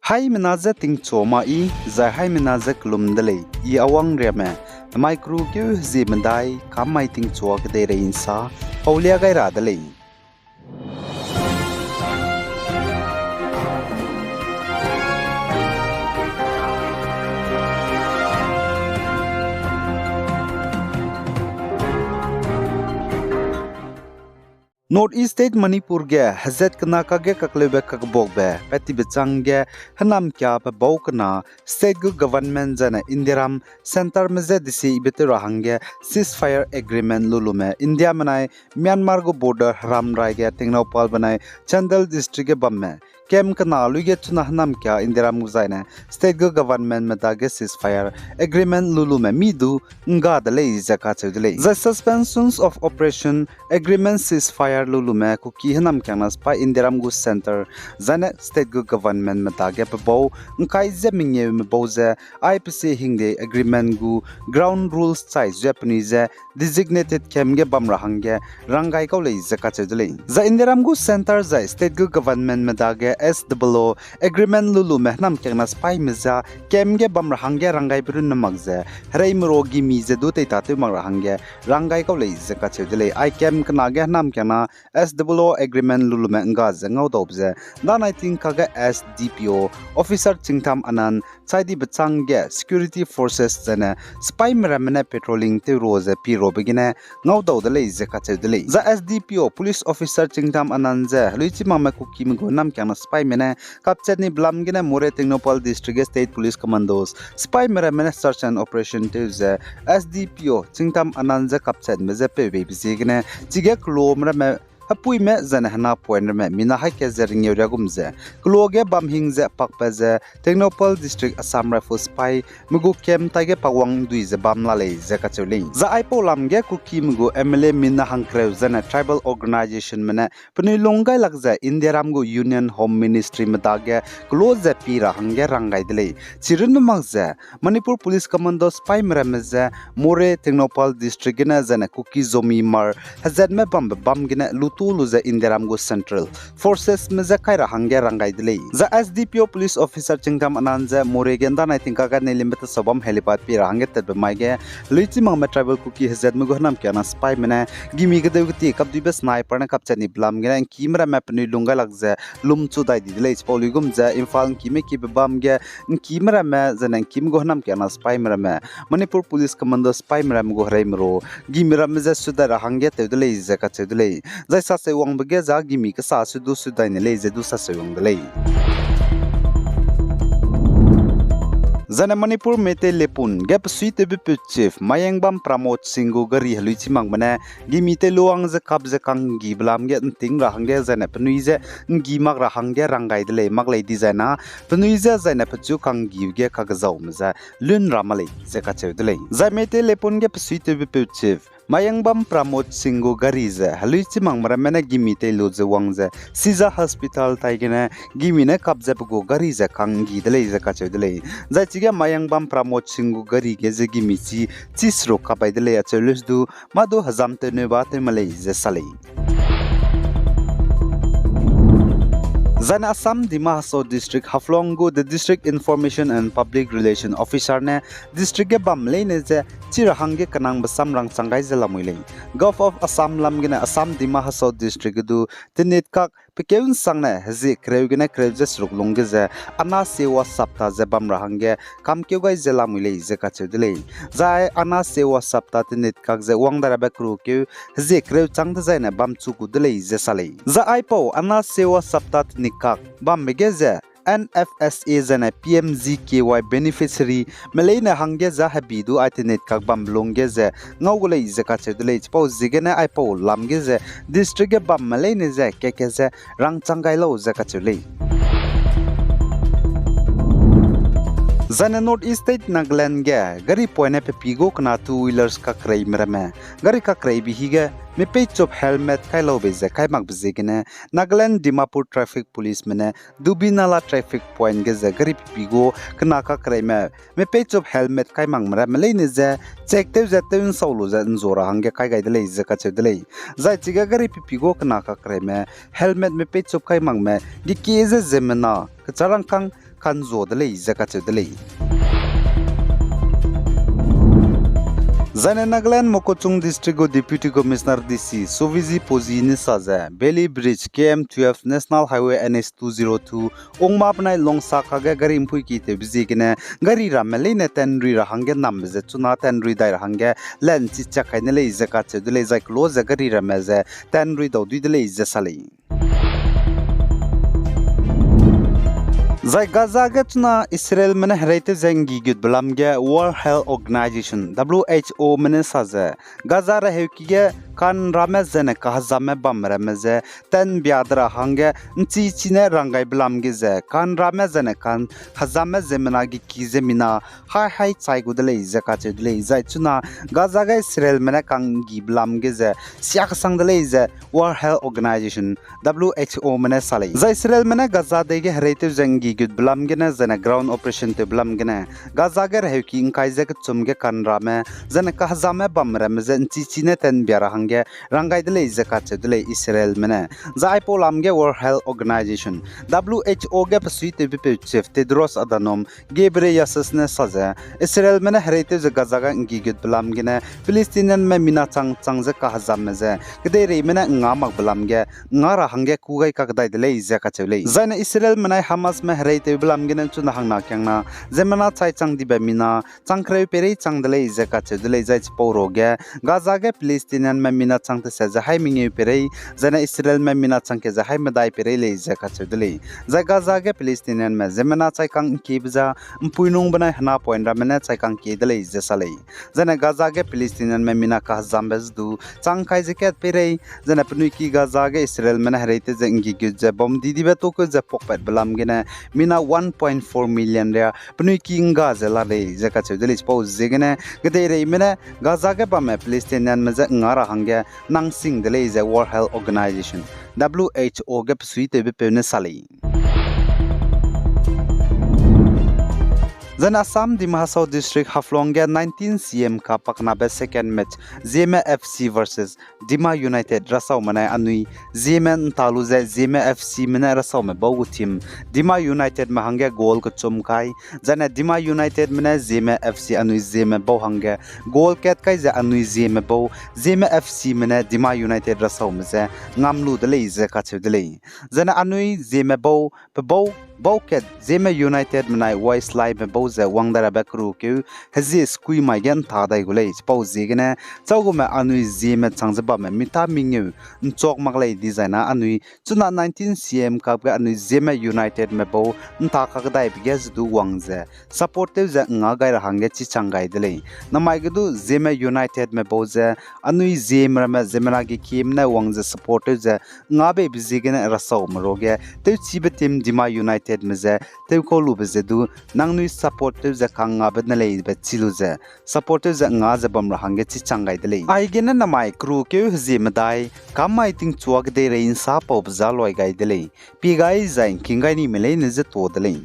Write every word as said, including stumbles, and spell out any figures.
Haimena je tingchu ma i, zai haimena je kelum de lei, i Awang Riame, mai kru keu hezie medai kam mai tingchua kedeirei nsa paulia gai ra de lei. North East State Manipur ge hezat kena kage kakleube kakbuakbe pat tibe châng ge hênamkia pebau kena state gu government zene Indiaram centreme je desibe tew ra hangge ceasefire agreement lulume India menai Myanmar gu border heram rai ge Tengnoupal benai Chandel district ge bamme camp kena lui ge chuna hênamkia Indiaram gu zaine state gu governmentme dage ceasefire agreement lulume mi du ngga de lei ze kacheu de lei. Zai suspensions of operation, agreement, ceasefire lulume Kuki hênamkiangna sipai Indiaram gu centre zaine state gu governmentme dage pebau ngkai ze mengeume bau ze ai pesie hingde agreement gu ground rules chai zue penui ze designated camp ge bam ra hangge ranggai kau lei ze kacheu de lei. Zai Indiaram gu centre zai state gu governmentme dage S W O agreement lulume hênamkiangna sipaime za camp ge bam ra hangge ranggaibe runne mak ze hereime ro gimi ze du teitatew mak ra hangge ranggai kau lei ze kacheu de lei. Ai camp kena ge hênamkiangna S W O agreement lulume ngga ze ngaudaube ze ndanai tingkage S D P O officer Chingtham Anand chai dibe châng ge security forces zene sipaime ramme ne patrolling tew ro ze pi robe gene ngaudau de lei ze kacheu de lei. Zai S D P O police officer Chingtham Anand ze heluichimakme Kukime gu hênamkiangna sipaime ne kapchat ni belam gene Moreh Tengnoupal district ge state police commandos sipaime ramme ne search and operation tew ze S D P O Chingtham Anand ze kapchatme je peubeibe ziegene chige keluame ramme hepuime zene hena point ramme mina haî kat ze ringeu riagum ze keluage bam hing ze pakpat ze Tengnoupal district Assam Rifles sipaime gu camp taige pakwang dui ze bam la lei ze kacheu lei. Zai aipau lam ge Kukime gu M L A mina hangkereu zene tribal organizationme ne penui lunggailak ze Indiaram gu Union Home Ministryme dage kelo ze pi ra hangge ranggai de lei. Chirunne mak ze Manipur police commando sipaime ramme ze Moreh Tengnoupal district gene zene Kuki Zomi Hmar hezatme bambe bam gene lutu lu ze Indiaram gu central forcesme je kai ra hangge ranggai de lei. Zai S D P O police officer Chingtham Anand ze Moreh ge ndanai tingkage neilimbe tesau bam helipad pi ra hangge tatbe mai ge heluichimakme tribal Kuki hezatme gu hênamkiangna sipaime ne gimi kedeu keti kapduibe sniper ne kapchat ni belam gene ngkime ramme penui lunggailak ze lumchu dai di de lei. Chipau luigum ze Imphal ngkime kibe bam ge ngkime ramme zene ngkime gu hênamkiangna sipaime ramme Manipur police commando sipaime ramme gu hereime ro gimi ramme je sudai ra hangge tew de lei ze kacheu de lei. Zai saseu wangbe ge za gimi kesa su du sudai ne lei ze du saseu wang de lei. Zane Manipur Meitei Lepun ge pesuitewbepeu chief Mayengbam Pramod Singh gu gari heluichimakme ne gimi teilu wang ze kap ze kanggibe lam ge nting ra hangge zane penui je nggi mak ra hangge ranggai de lei, mak lei dizai na penui je zaine pechu kanggi ge kagezaume ze lun ra ma lei ze kacheu de lei. Zai Meitei Lepun ge pesuitewbepeu chief Mayengbam Pramod Singh gu gari ze heluichimakme ramme ne gimi teilu ze wang ze Siza Hospital taigene gimi ne kap ze pe gu gari ze kanggi de lei ze kacheu de lei. Zai chige Mayengbam Pramod Singh gu gari ge ze gimi chi chi seruk kap bai de lei acheu lus du mâ du hezam tewneu ba tew ma lei ze sa lei. Zaine Assam Dima Hasao District Haflong gu the District Information and Public Relation Officer ne district ge bam leine ze chi ra hangge kenangbe sam rangchang gai ze lamui lei. Govt of Assam lam gene Assam Dima Hasao District ge du tenit kak pekeu nsangne hezie kereu gene kereu ze seruk lung ge ze Ana Sewa Sapta ze bam ra hangge kamkeu gai ze lamui lei ze kacheu de lei. Zai Ana Sewa Sapta tenit kak ze wang darabe kerukeu hezie kereu châng dezaine bam chu gu de lei ze sa lei. Zai aipau Ana Sewa Sapta tenit kak bambe ge ze N F S A zaine P M G K Y beneficiaryme leine hangge za hebi du ai tenit kak bambe lung ge ze ngau gu lei ze kacheu de lei. Chipau ziegene aipau lam ge ze district ge bamme leine ze keke ze rangchang gai lau ze kacheu lei. Zaine North East State Nagaland ge gari poine pepi gu kena two wheelers kakreime ramme gari kakreibe hige mepeichup helmet kai lau bei ze kai makbe ziegene Nagaland Dimapur Traffic Policeme ne Dubinala Traffic Point ge ze gari pepi gu kena kakreime mepeichup helmet kai makme ramme leine ze check tew ze tew nsau lu ze nzu ra hangge kai gai de lei ze kacheu de lei. Zai chige gari pepi gu kena kakreime helmet mepeichup kai makme gekie ze ziemmena kecharangkâng kanzua de lei ze kacheu de lei. Zaine Nagaland Mokokchung District gu Deputy Commissioner D C Suviji Poji ne sa ze, Bailey Bridge, K M twelve, National Highway N H two zero two, ungma benai Longsa kage gari mpuiki tewbe ziegene, gari ramme leine tenrui ra hangge nambe ze chuna tenrui dai ra hangge len chichak kai ne lei ze kacheu de lei, zai kelo ze gari ramme ze tenrui dau dui de lei ze sa lei. Zai Gaza ge chuna Israelme ne hereitew ze nggi gutbe lam ge World Health Organization, W H O me ne sa ze, Gaza reheuki ge kanrame zene kahezamme bam ramme ze tenbia de ra hangge nchi chine ranggaibe lam ge ze kanrame zene kan hezamme ziemmena geki ze mina hai hai chai gu de lei ze kacheu de lei, zai chuna Gaza ge Israelme ne kanggibe lam ge ze sia kesang de lei ze World Health Organization, W H O me ne sa lei. Zai Israelme ne Gaza dei ge hereitew ze nggi gutbe lam gene zene ground operation tewbe lam gene Gaza ge reheuki ngkai ze kechum ge kanrame zene kahezamme bam ramme ze nchi chine tenbia ra hangge ranggai de lei ze kacheu de lei Israelme ne. Zai aipau lam ge World Health Organization, W H O ge besuitewbepeu Chief Tedros Adhanom Ghebreyesus ne sa ze, Israelme ne hereitew ze Gaza ge nggi gutbe lam gene Palestinianme mina chang chang ze kahezamme ze kedeireime ne nga makbe lam ge nga ra hangge kû gai kakdai de lei ze kacheu lei. Zaine Israelme nai Hamasme hereitewbe lam gene chuna hangna kiangna ziemmena chai chang dibe mina chang kereu peirei chang de lei ze kacheu de lei, zai chipau ruage Gaza ge Palestinianme mina chang tese ze hai mengeu peirei, zaine Israelme mina chang ke ze hai medai peirei lei ze kacheu de lei. Zai Gaza ge Palestinianme ziemmena chaikang ngkiebe za mpuinung benai henapoin ramme ne chaikang kie de lei ze sa lei. Zaine Gaza ge Palestinianme mina kahezambe ze du chang kai ze kat peirei, zaine penui ki Gaza ge Israelme ne hereitew ze nggi gut ze bom didibe tokeu ze pakpatbe lam gene mina one point four million ria penui ki ngga ze la lei ze kacheu de lei. Chipau ziegene kedeireime ne Gaza ge bamme Palestinianme je nga ra hangge nangsing de lei ze World Health Organization, W H O ge besuitewbepeu ne sa lei. Zaine Assam Dima Hasao District Haflong ge nineteen C M Cup paknabe second match Zeme F C versus Dima United rasaume ne anui Zeme nta lu ze Zeme F C me ne rasaume bau gu team Dima United me hangge goal kechum kai, zaine Dima United me ne Zeme F C anui Zeme bau hangge goal kat kai ze anui Zeme bau, Zeme F C me ne Dima United rasaume je ngam lu de lei ze kacheu de lei. Zaine anui Zeme bau, pe bau, bau kat Zeme United me nai Waislaime bau ze wang dai rabe keru keu hezie sekui mai ge nta dai gu lei. Chipau ziegene chaugume anui Zeme chang ze bamme mita mengeu nchak mak lei dizaina anui chuna nineteen C M Cup ge anui Zeme United me bau nta kakdaibe ge ze du wang ze support tew ze nga gai ra hangge chichang gai de lei. Namai ge du Zeme United me bau ze anui Zeme ramme Zeme na ge kime ne wang ze support tew ze nga beibe ziegene rasaume ruage tewchibe team Dima United me ze tewkau lube ze du nangnui support tew ze kang ngabe ne leibe chi lu ze support tew ze nga ze bam ra hangge chichang gai de lei. Aigene namai keru keu hezie medai kam mai tingchua kedeirei nsa paube za loi gai de lei. Pie gai zai ngking gai nime leine je tuâ de lei.